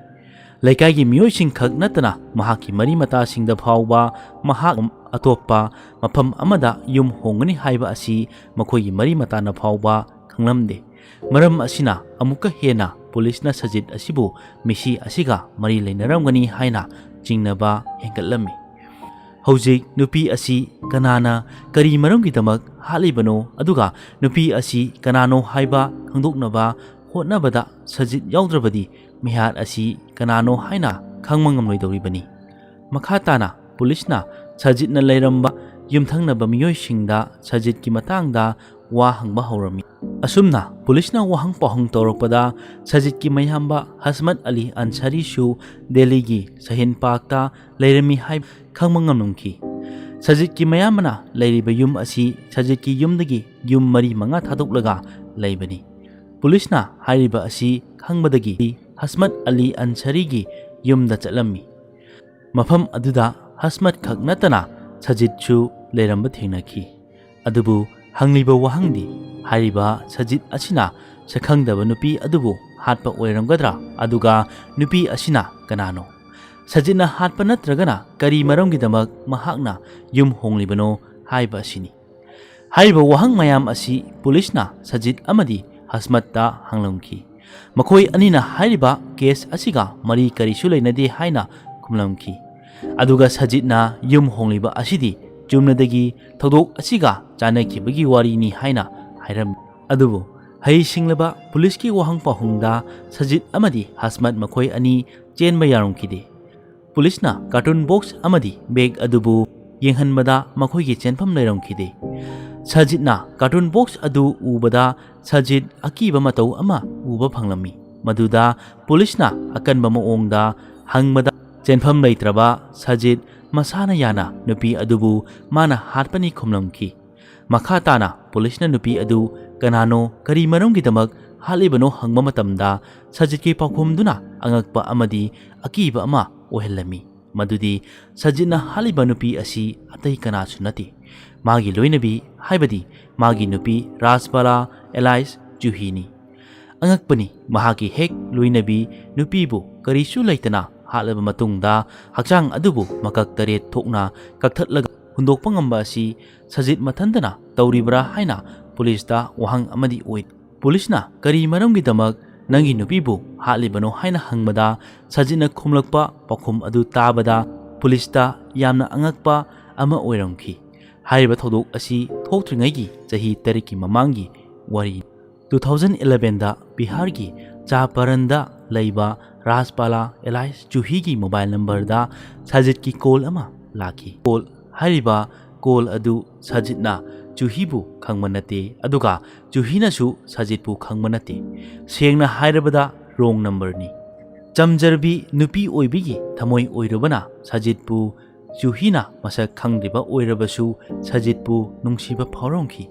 ꯂꯩꯀꯥꯏꯒꯤ ꯃꯤꯑꯣꯏꯁꯤꯡꯈꯛ ꯅꯠꯇꯅ ꯃꯍꯥꯛꯀꯤ ꯃꯔꯤ ꯃꯇꯥꯁꯤꯡꯗ ꯐꯥꯎꯕ ꯃꯍꯥꯛ ꯑꯇꯣꯞꯄ ꯃꯐꯝ ꯑꯃꯗ ꯌꯨꯝ ꯍꯣꯡꯒꯅꯤ ꯍꯥꯏꯕ ꯑꯁꯤ ꯃꯈꯣꯏꯒꯤ ꯃꯔꯤ ꯃꯇꯥꯅ ꯐꯥꯎꯕ ꯈꯪꯂꯝꯗꯦ꯫ ꯃꯔꯝ ꯑꯁꯤꯅ ꯑꯃꯨꯛꯀ ꯍꯦꯟꯅ ꯄꯨꯂꯤꯁꯅ ꯁꯖꯤꯗ ꯑꯁꯤꯕꯨ ꯃꯤꯁꯤ ꯑꯁꯤꯒ ꯃꯔꯤ ꯂꯩꯅꯔꯝꯒꯅꯤ ꯍꯥꯏꯅ ꯆꯤꯡꯅꯕ ꯍꯦꯟꯒꯠꯂꯝꯃꯤ꯫ ꯍꯧꯖꯤꯛ ꯅꯨꯄꯤ ꯑꯁꯤ ꯀꯅꯥꯅ ꯀꯔꯤ ꯃꯔꯝꯒꯤꯗꯃꯛ ꯍꯥꯠꯂꯤꯕꯅꯣ, ꯑꯗꯨꯒ ꯅꯨꯄꯤ ꯑꯁꯤ ꯀꯅꯥꯅꯣ ꯍꯥꯏꯕ ꯈꯪꯗꯣꯛꯅꯕ ꯍꯣꯠꯅꯕꯗ ꯁꯖꯤꯠ ꯌꯥꯎꯗ꯭ꯔꯕꯗꯤ ꯃꯤꯍꯥꯠ ꯑꯁꯤ ꯀꯅꯥꯅꯣ ꯍꯥꯏꯅ ꯈꯪꯕ ꯉꯝꯂꯣꯏꯗꯧꯔꯤꯕꯅꯤ꯫ ꯃꯈꯥ ꯇꯥꯅ ꯄꯨꯂꯤꯁꯅ ꯁꯖꯤꯠꯅ ꯂꯩꯔꯝꯕ ꯌꯨꯝꯊꯪꯅꯕ ꯃꯤꯑꯣꯏꯁꯤꯡꯗ ꯁꯖꯤꯠꯀꯤ ꯃꯇꯥꯡꯗ ꯋꯥ ꯍꯪꯕ ꯍꯧꯔꯝꯃꯤ꯫ ꯑꯁꯨꯝꯅ ꯄꯨꯂꯤꯁꯅ ꯋꯥꯍꯪ ꯄꯥꯎꯍꯪ ꯇꯧꯔꯛꯄꯗ ꯁꯖꯤꯠꯀꯤ ꯃꯌꯥꯝꯕ ꯍꯁꯃꯠ ꯑꯂꯤ ꯑꯟꯁꯥꯔꯤꯁꯨ ꯗꯦꯜꯂꯤꯒꯤ ꯁꯍꯤꯟ ꯄꯥꯔꯛꯇ ꯂꯩꯔꯝꯃꯤ ꯍꯥꯏꯕ ꯈꯪꯕ ꯉꯝꯂꯝꯈꯤ꯫ ꯁꯖꯤꯠꯀꯤ ꯃꯌꯥꯝꯕꯅ ꯂꯩꯔꯤꯕ ꯌꯨꯝ ꯑꯁꯤ ꯁꯖꯤꯠꯀꯤ ꯌꯨꯝꯗꯒꯤ ꯌꯨꯝ ꯃꯔꯤ ꯃꯉꯥ ꯊꯥꯗꯣꯛꯂꯒ ꯂꯩꯕꯅꯤ꯫ ꯄꯨꯂꯤꯁꯅ ꯍꯥꯏꯔꯤꯕ ꯑꯁꯤ ꯈꯪꯕꯗꯒꯤ ꯍꯁꯃꯠ ꯑꯂꯤ ꯑꯟꯁꯥꯔꯤꯒꯤ ꯌꯨꯝꯗ ꯆꯠꯂꯝꯃꯤ꯫ ꯃꯐꯝ ꯑꯗꯨꯗ ꯍꯁꯃꯠ ꯈꯛ ꯅꯠꯇꯅ ꯁꯖꯤꯠꯁꯨ ꯂꯩꯔꯝꯕ ꯊꯦꯡꯅꯈꯤ꯫ ꯑꯗꯨꯕꯨ ꯍꯪꯂꯤꯕ ꯋꯥꯍꯪꯗꯤ, ꯍꯥꯏꯔꯤꯕ ꯁꯖꯤꯠ ꯑꯁꯤꯅ ꯁꯛꯈꯪꯗꯕ ꯅꯨꯄꯤ ꯑꯗꯨꯕꯨ ꯍꯥꯠꯄ ꯑꯣꯏꯔꯝꯒꯗ꯭ꯔꯥ? ꯑꯗꯨꯒ ꯅꯨꯄꯤ ꯑꯁꯤꯅ ꯀꯅꯥꯅꯣ? ꯁꯖꯤꯠꯅ ꯍꯥꯠꯄ ꯅꯠꯇ꯭ꯔꯒꯅ ꯀꯔꯤ ꯃꯔꯝꯒꯤꯗꯃꯛ ꯃꯍꯥꯛꯅ ꯌꯨꯝ ꯍꯣꯡꯂꯤꯕꯅꯣ ꯍꯥꯏꯕ ꯑꯁꯤꯅꯤ꯫ ꯍꯥꯏꯔꯤꯕ ꯋꯥꯍꯪ ꯃꯌꯥꯝ ꯑꯁꯤ ꯄꯨꯂꯤꯁꯅ ꯁꯖꯤꯠ ꯑꯃꯗꯤ ꯍꯁꯃꯠꯇ ꯍꯪꯂꯝꯈꯤ꯫ ꯃꯈꯣꯏ ꯑꯅꯤꯅ ꯍꯥꯏꯔꯤꯕ ꯀꯦꯁ ꯑꯁꯤꯒ ꯃꯔꯤ ꯀꯔꯤꯁꯨ ꯂꯩꯅꯗꯦ ꯍꯥꯏꯅ ꯈꯨꯝꯂꯝꯈꯤ꯫ ꯑꯗꯨꯒ ꯁꯖꯤꯠꯅ ꯌꯨꯝ ꯍꯣꯡꯂꯤꯕ ꯑꯁꯤꯗꯤ ꯆꯨꯝꯅꯗꯒꯤ ꯊꯧꯗꯣꯛ ꯑꯁꯤꯒ ꯆꯥꯟꯅꯈꯤꯕꯒꯤ ꯋꯥꯔꯤꯅꯤ ꯍꯥꯏꯅ ꯍꯥꯏꯔꯝꯃꯤ꯫ ꯑꯗꯨꯕꯨ ꯍꯩꯁꯤꯡꯂꯕ ꯄꯨꯂꯤꯁꯀꯤ ꯋꯥꯍꯪ ꯄꯥꯎꯍꯪꯗ ꯁꯖꯤꯠ ꯑꯃꯗꯤ ꯍꯁꯃꯠ ꯃꯈꯣꯏ ꯑꯅꯤ ꯆꯦꯟꯕ ꯌꯥꯔꯝꯈꯤꯗꯦ꯫ ꯄꯨꯂꯤꯁꯅ ꯀꯥꯔꯇꯨꯟ ꯕꯣꯛꯁ ꯑꯃꯗꯤ ꯕꯦꯒ ꯑꯗꯨꯕꯨ ꯌꯦꯡꯍꯟꯕꯗ ꯃꯈꯣꯏꯒꯤ ꯆꯦꯟꯐꯝ ꯂꯩꯔꯝꯈꯤꯗꯦ꯫ ꯁꯖꯤꯠꯅ ꯀꯥꯔꯇꯨꯟ ꯕꯣꯛꯁ ꯑꯗꯨ ꯎꯕꯗ ꯁꯖꯤꯠ ꯑꯀꯤꯕ ꯃꯇꯧ ꯑꯃ ꯎꯕ ꯐꯪꯂꯝꯃꯤ꯫ ꯃꯗꯨꯗ ꯄꯨꯂꯤꯁꯅ ꯑꯀꯟꯕ ꯃꯑꯣꯡꯗ ꯍꯪꯕꯗ ꯆꯦꯟꯐꯝ ꯂꯩꯇ꯭ꯔꯕ ꯁꯖꯤꯠ ꯃꯁꯥꯅ ꯌꯥꯅ ꯅꯨꯄꯤ ꯑꯗꯨꯕꯨ ꯃꯥꯅ ꯍꯥꯠꯄꯅꯤ ꯈꯨꯝꯂꯝꯈꯤ꯫ ꯃꯈꯥ ꯇꯥꯅ ꯄꯨꯂꯤꯁꯅ ꯅꯨꯄꯤ ꯑꯗꯨ ꯀꯅꯥꯅꯣ, ꯀꯔꯤ ꯃꯔꯝꯒꯤꯗꯃꯛ ꯍꯥꯠꯂꯤꯕꯅꯣ ꯍꯪꯕ ꯃꯇꯝꯗ ꯁꯖꯤꯠꯀꯤ ꯄꯥꯎꯈꯨꯝꯗꯨꯅ ꯑꯉꯛꯄ ꯑꯃꯗꯤ ꯑꯀꯤꯕ ꯑꯃ ꯑꯣꯏꯍꯜꯂꯝꯃꯤ꯫ ꯃꯗꯨꯗꯤ ꯁꯖꯤꯠꯅ ꯍꯥꯠꯂꯤꯕ ꯅꯨꯄꯤ ꯑꯁꯤ ꯑꯇꯩ ꯀꯅꯥꯁꯨ ꯅꯠꯇꯦ, ꯃꯥꯒꯤ ꯂꯣꯏꯅꯕꯤ, ꯍꯥꯏꯕꯗꯤ ꯃꯥꯒꯤ ꯅꯨꯄꯤ ꯔꯥꯖꯕꯥꯂꯥ ꯑꯦꯂꯥꯏꯁ ꯖꯨꯍꯤꯅꯤ꯫ ꯑꯉꯛꯄꯅꯤ, ꯃꯍꯥꯛꯀꯤ ꯍꯦꯛ ꯂꯣꯏꯅꯕꯤ ꯅꯨꯄꯤꯕꯨ ꯀꯔꯤꯁꯨ ꯂꯩꯇꯅ ꯍꯥꯠꯂꯕ ꯃꯇꯨꯡꯗ ꯍꯛꯆꯥꯡ ꯑꯗꯨꯕꯨ ꯃꯀꯛ ꯇꯔꯦꯠ ꯊꯣꯛꯅ ꯀꯛꯊꯠꯂꯒ ꯍꯨꯟꯗꯣꯛꯄ ꯉꯝꯕ ꯑꯁꯤ ꯁꯖꯤꯠ ꯃꯊꯟꯇꯅ ꯇꯧꯔꯤꯕ꯭ꯔꯥ ꯍꯥꯏꯅ ꯄꯨꯂꯤꯁꯇ ꯋꯥꯍꯪ ꯑꯃꯗꯤ ꯑꯣꯏ꯫ ꯄꯨꯂꯤꯁꯅ ꯀꯔꯤ ꯃꯔꯝꯒꯤꯗꯃꯛ ꯅꯪꯒꯤ ꯅꯨꯄꯤꯕꯨ ꯍꯥꯠꯂꯤꯕꯅꯣ ꯍꯥꯏꯅ ꯍꯪꯕꯗ ꯁꯖꯤꯠꯅ ꯈꯨꯝꯂꯛꯄ ꯄꯥꯎꯈꯨꯝ ꯑꯗꯨ ꯇꯥꯕꯗ ꯄꯨꯂꯤꯁꯇ ꯌꯥꯝꯅ ꯑꯉꯛꯄ ꯑꯃ ꯑꯣꯏꯔꯝꯈꯤ꯫ ꯍꯥꯏꯔꯤꯕ ꯊꯧꯗꯣꯛ ꯑꯁꯤ ꯊꯣꯛꯇ꯭ꯔꯤꯉꯩꯒꯤ ꯆꯍꯤ ꯇꯔꯦꯠꯀꯤ ꯃꯃꯥꯡꯒꯤ ꯋꯥꯔꯤ꯫ ꯇꯨ ꯊꯥꯎꯖꯟ ꯏꯂꯚꯦꯟꯗ ꯕꯤꯍꯥꯔꯒꯤ ꯆꯥꯄꯔꯟꯗ ꯂꯩꯕ ꯔꯥꯖꯄꯥꯂꯥ ꯑꯦꯂꯥꯏꯁ ꯖꯨꯍꯤꯒꯤ ꯃꯣꯕꯥꯏꯜ ꯅꯝꯕꯔꯗ ꯁꯖꯤꯠꯀꯤ ꯀꯣꯜ ꯑꯃ ꯂꯥꯛꯈꯤ꯫ ꯀꯣꯜ ꯍꯥꯏꯔꯤꯕ ꯀꯣꯜ ꯑꯗꯨ ꯁꯖꯤꯠꯅ ꯖꯨꯍꯤꯕꯨ ꯈꯪꯕ ꯅꯠꯇꯦ, ꯑꯗꯨꯒ ꯖꯨꯍꯤꯅꯁꯨ ꯁꯖꯤꯠꯄꯨ ꯈꯪꯕ ꯅꯠꯇꯦ꯫ ꯁꯦꯡꯅ ꯍꯥꯏꯔꯕꯗ ꯔꯣꯡ ꯅꯝꯕꯔꯅꯤ꯫ ꯆꯝꯖꯔꯕꯤ ꯅꯨꯄꯤ ꯑꯣꯏꯕꯤꯒꯤ ꯊꯃꯣꯏ ꯑꯣꯏꯔꯨꯕꯅ ꯁꯖꯤꯠꯄꯨ ꯖꯨꯍꯤꯅ ꯃꯁꯛ ꯈꯪꯗ꯭ꯔꯤꯕ ꯑꯣꯏꯔꯕꯁꯨ ꯁꯖꯤꯠꯄꯨ ꯅꯨꯡꯁꯤꯕ ꯐꯥꯎꯔꯝꯈꯤ꯫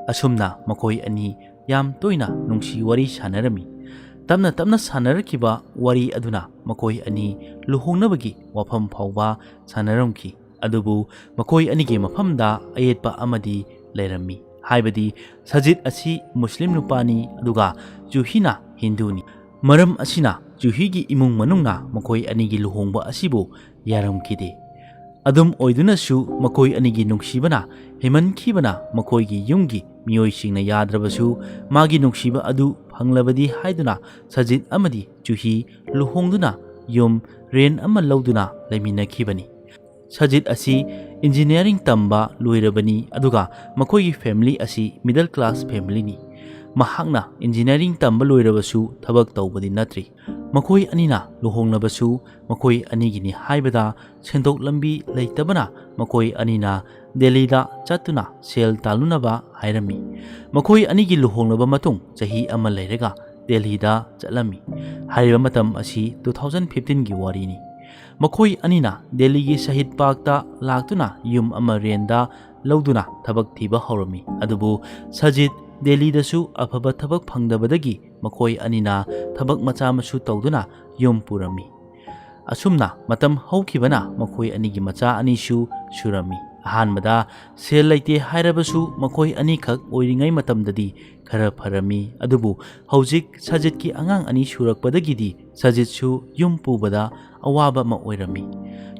ꯑꯁꯨꯝꯅ ꯃꯈꯣꯏ ꯑꯅꯤ ꯌꯥꯝ ꯇꯣꯏꯅ ꯅꯨꯡꯁꯤ ꯋꯥꯔꯤ ꯁꯥꯟꯅꯔꯝꯃꯤ꯫ ꯇꯞꯅ ꯇꯞꯅ ꯁꯥꯟꯅꯔꯛꯈꯤꯕ ꯋꯥꯔꯤ ꯑꯗꯨꯅ ꯃꯈꯣꯏ ꯑꯅꯤ ꯂꯨꯍꯣꯡꯅꯕꯒꯤ ꯋꯥꯐꯝ ꯐꯥꯎꯕ ꯁꯥꯟꯅꯔꯝꯈꯤ꯫ ꯑꯗꯨꯕꯨ ꯃꯈꯣꯏ ꯑꯅꯤꯒꯤ ꯃꯐꯝꯗ ꯑꯌꯦꯠꯄ ꯑꯃꯗꯤ ꯂꯩꯔꯝꯃꯤ꯫ ꯍꯥꯏꯕꯗꯤ ꯁꯖꯤꯠ ꯑꯁꯤ ꯃꯨꯁꯂꯤꯝ ꯅꯨꯄꯥꯅꯤ, ꯑꯗꯨꯒ ꯖꯨꯍꯤꯅ ꯍꯤꯟꯗꯨꯅꯤ꯫ ꯃꯔꯝ ꯑꯁꯤꯅ ꯖꯨꯍꯤꯒꯤ ꯏꯃꯨꯡ ꯃꯅꯨꯡꯅ ꯃꯈꯣꯏ ꯑꯅꯤꯒꯤ ꯂꯨꯍꯣꯡꯕ ꯑꯁꯤꯕꯨ ꯌꯥꯔꯝꯈꯤꯗꯦ꯫ ꯑꯗꯨꯝ ꯑꯣꯏꯗꯨꯅꯁꯨ ꯃꯈꯣꯏ ꯑꯅꯤꯒꯤ ꯅꯨꯡꯁꯤꯕꯅ ꯍꯦꯟꯃꯟꯈꯤꯕꯅ ꯃꯈꯣꯏꯒꯤ ꯌꯨꯝꯒꯤ ꯃꯤꯑꯣꯏꯁꯤꯡꯅ ꯌꯥꯗ꯭ꯔꯕꯁꯨ ꯃꯥꯒꯤ ꯅꯨꯡꯁꯤꯕ ꯑꯗꯨ ꯐꯪꯂꯕꯗꯤ ꯍꯥꯏꯗꯨꯅ ꯁꯖꯤꯠ ꯑꯃꯗꯤ ꯖꯨꯍꯤ ꯂꯨꯍꯣꯡꯗꯨꯅ ꯌꯨꯝ ꯔꯦꯟ ꯑꯃ ꯂꯧꯗꯨꯅ ꯂꯩꯃꯤꯟꯅꯈꯤꯕꯅꯤ꯫ ꯁꯖꯤꯠ ꯑꯁꯤ ꯏꯟꯖꯤꯅꯤꯌꯥꯔꯤꯡ ꯇꯝꯕ ꯂꯣꯏꯔꯕꯅꯤ, ꯑꯗꯨꯒ ꯃꯈꯣꯏꯒꯤ ꯐꯦꯃꯤꯂꯤ ꯑꯁꯤ ꯃꯤꯗꯜ ꯀ꯭ꯂꯥꯁ ꯐꯦꯃꯤꯂꯤꯅꯤ꯫ ꯃꯍꯥꯛꯅ ꯏꯟꯖꯤꯅꯤꯌꯥꯔꯤꯡ ꯇꯝꯕ ꯂꯣꯏꯔꯕꯁꯨ ꯊꯕꯛ ꯇꯧꯕꯗꯤ ꯅꯠꯇ꯭ꯔꯤ꯫ ꯃꯈꯣꯏ ꯑꯅꯤꯅ ꯂꯨꯍꯣꯡꯂꯕꯁꯨ ꯃꯈꯣꯏ ꯑꯅꯤꯒꯤꯅꯤ ꯍꯥꯏꯕꯗ ꯁꯦꯟꯊꯣꯛ ꯂꯝꯕꯤ ꯂꯩꯇꯕꯅ ꯃꯈꯣꯏ ꯑꯅꯤꯅ ꯗꯦꯜꯂꯤꯗ ꯆꯠꯇꯨꯅ ꯁꯦꯜ ꯇꯥꯜꯂꯨꯅꯕ ꯍꯥꯏꯔꯝꯃꯤ꯫ ꯃꯈꯣꯏ ꯑꯅꯤꯒꯤ ꯂꯨꯍꯣꯡꯂꯕ ꯃꯇꯨꯡ ꯆꯍꯤ ꯑꯃ ꯂꯩꯔꯒ ꯗꯦꯜꯂꯤꯗ ꯆꯠꯂꯝꯃꯤ꯫ ꯍꯥꯏꯔꯤꯕ ꯃꯇꯝ ꯑꯁꯤ ꯇꯨ ꯊꯥꯎꯖꯟ ꯐꯤꯐꯇꯤꯟꯒꯤ ꯋꯥꯔꯤꯅꯤ꯫ ꯃꯈꯣꯏ ꯑꯅꯤꯅ ꯗꯦꯜꯂꯤꯒꯤ ꯁꯍꯤꯗ ꯄꯥꯔꯛꯇ ꯂꯥꯛꯇꯨꯅ ꯌꯨꯝ ꯑꯃ ꯔꯦꯟꯗ ꯂꯧꯗꯨꯅ ꯊꯕꯛ ꯊꯤꯕ ꯍꯧꯔꯝꯃꯤ꯫ ꯑꯗꯨꯕꯨ ꯁꯖꯤꯠ ꯗꯦꯜꯂꯤꯗꯁꯨ ꯑꯐꯕ ꯊꯕꯛ ꯐꯪꯗꯕꯗꯒꯤ ꯃꯈꯣꯏ ꯑꯅꯤꯅ ꯊꯕꯛ ꯃꯆꯥ ꯃꯁꯨ ꯇꯧꯗꯨꯅ ꯌꯨꯝ ꯄꯨꯔꯝꯃꯤ꯫ ꯑꯁꯨꯝꯅ ꯃꯇꯝ ꯍꯧꯈꯤꯕꯅ ꯃꯈꯣꯏ ꯑꯅꯤꯒꯤ ꯃꯆꯥ ꯑꯅꯤꯁꯨ ꯁꯨꯔꯝꯃꯤ꯫ ꯑꯍꯥꯟꯕꯗ ꯁꯦꯜ ꯂꯩꯇꯦ ꯍꯥꯏꯔꯕꯁꯨ ꯃꯈꯣꯏ ꯑꯅꯤꯈꯛ ꯑꯣꯏꯔꯤꯉꯩ ꯃꯇꯝꯗꯗꯤ ꯈꯔ ꯐꯔꯝꯃꯤ, ꯑꯗꯨꯕꯨ ꯍꯧꯖꯤꯛ ꯁꯖꯤꯠꯀꯤ ꯑꯉꯥꯡ ꯑꯅꯤ ꯁꯨꯔꯛꯄꯗꯒꯤꯗꯤ ꯁꯖꯤꯠꯁꯨ ꯌꯨꯝ ꯄꯨꯕꯗ ꯑꯋꯥꯕ ꯑꯃ ꯑꯣꯏꯔꯝꯃꯤ꯫